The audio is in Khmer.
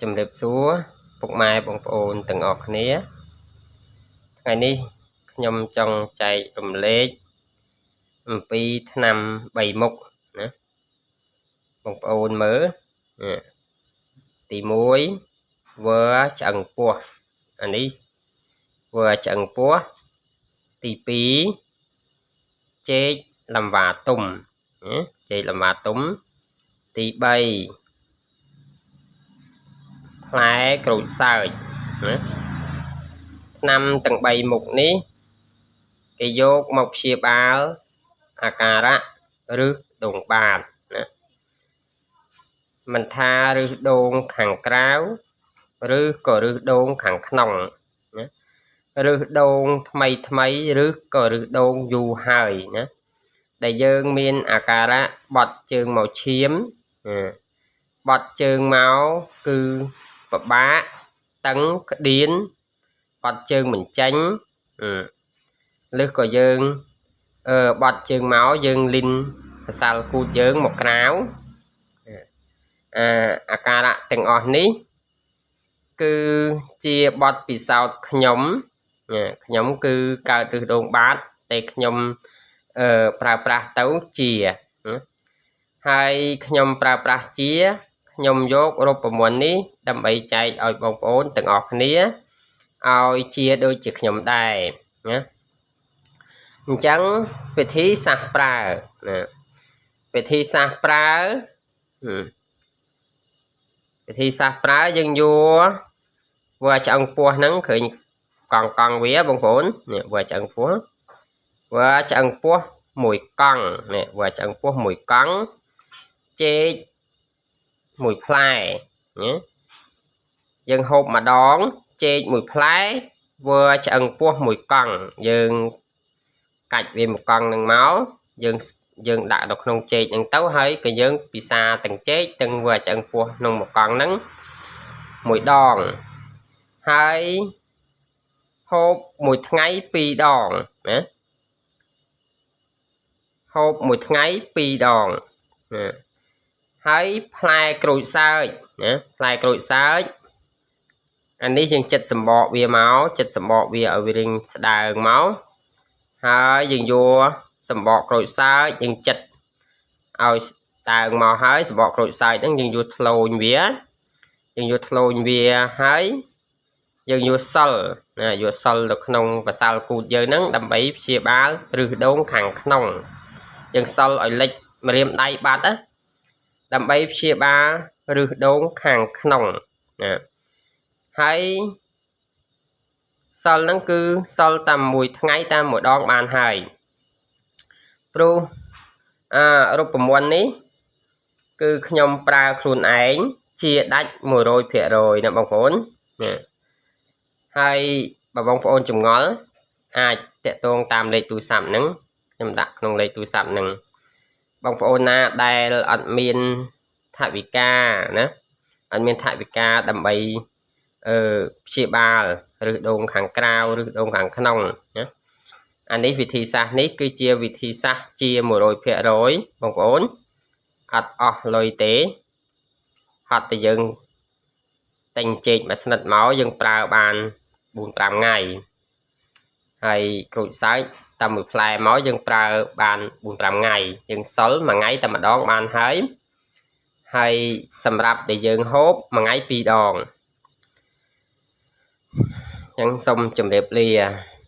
ជំរាបសួរពុកម៉ែបងប្អូនទាំងអស់គ្នាថ្ងៃនេះខ្ញុំចង់ចែករំលែកអំពីថ្នាំ3មុខណាបងប្អូនមើលទី1វើឆ្អឹងពោះអានេះវើឆ្អឹងពោះទី2ចេកលំវ៉ាទុំចេកលំវ៉ាទុំទី3ផ្លែក្រូចសើចណាថ្នាំទាំង3មុខនេះគេយកមកព្យាបាលអាការៈឬដងបាតណាមិនថាឬដងខាងក្រៅឬក៏ឬដងខាងក្នុងណាឬដងថ្មីថ្មីឬក៏ឬដងយូរហើយណាដែលយើងមានអាការៈបត់ជើងមកឈាមបត់ជើងមកគឺពិបាកតឹងក្តៀនបត់ជើងមិនចេញឬក៏យើងអឺបត់ជើងមកយើងលិនសសាល់គូតយើងមកក្រៅអាអាការៈទាំងអស់នេះគឺជាបទពិសោធន៍ខ្ញុំខ្ញុំគឺកើតឫសដូងបាតតែខ្ញុំអឺប្រើប្រាស់ទៅជាហើយខ្ញុំប្រើប្រាស់ជាខ្ញុំយករូបមន្តនេះដើម្បីចែកឲ្យបងប្អូនទាំងអស់គ្នាឲ្យជាដូចជាខ្ញុំដែរណាអញ្ចឹងវិធីសាស្ត្រប្រើណាវិធីសាស្ត្រប្រើវិធីសាស្ត្រប្រើយើងយកវាឆ្អឹងពោះហ្នឹងឃើញកង់កង់វាបងប្អូននេះវាឆ្អឹងពោះវាឆ្អឹងពោះមួយកង់នេះវាឆ្អឹងពោះមួយកង់ចេកមួយផ្លែណាយើងហូបម្ដងចេកមួយផ្លែវើឆ្អឹងពោះមួយកង់យើងកាច់វាមួយកង់នឹងមកយើងយើងដាក់ទៅក្នុងចេកហ្នឹងទៅហើយក៏យើងពិសាទាំងចេកទាំងវើឆ្អឹងពោះក្នុងមួយកង់ហ្នឹងមួយដងហើយហូបមួយថ្ងៃ2ដងណាហូបមួយថ្ងៃ2ដងណាហើយផ្លែក្រូចសើចណាផ្លែក្រូចសើចអានេះយើងចិត្តសម្បកវាមកចិត្តសម្បកវាឲ្យវារៀងស្ដើងមកហើយយើងយកសម្បកក្រូចសើចយើងចិត្តឲ្យស្ដើងមកហើយសម្បកក្រូចសើចហ្នឹងយើងយកធ្លូញវាយើងយកធ្លូញវាហើយយើងយកសិលណាយកសិលទៅក្នុងបសាល់គូតយើងហ្នឹងដើម្បីព្យាបាលឫសដូងខាងក្នុងយើងសិលឲ្យលិចម្រាមដៃបាត់ណាដើម្បីព្យាបាលឫសដូងខាងក្នុងណាហើយសិលហ្នឹងគឺសិលតាមមួយថ្ងៃតាមមួយដងបានហើយព្រោះអារូបមន្តនេះគឺខ្ញុំប្រើខ្លួនឯងជាដាច់100%ណាបងប្អូនណាហើយបើបងប្អូនចម្ងល់អាចតាក់ទងតាមលេខទូរស័ព្ទហ្នឹងខ្ញុំដាក់ក្នុងលេខទូរស័ព្ទហ្នឹងបងប្អូនណាដែលអត់មានថវិកាណាអត់មានថវិកាដើម្បីអឺព្យាបាលឬដងខាងក្រៅឬដងខាងក្នុងណាអានេះវិធីសាស្ត្រនេះគឺជាវិធីសាស្ត្រជា100%បងប្អូនអត់អស់លុយទេហត់តែយើងទិញចេកមួយស្និតមកយើងប្រើបាន4 5ថ្ងៃហើយក្រូចសើចតាមមួយផ្លែមកយើងប្រើបាន4 5ថ្ងៃយើងសិលមួយថ្ងៃតែម្ដងបានហើយហើយសម្រាប់ដែលយើងហូបមួយថ្ងៃ2ដងអញ្ចឹងសូមជម្រាបលា។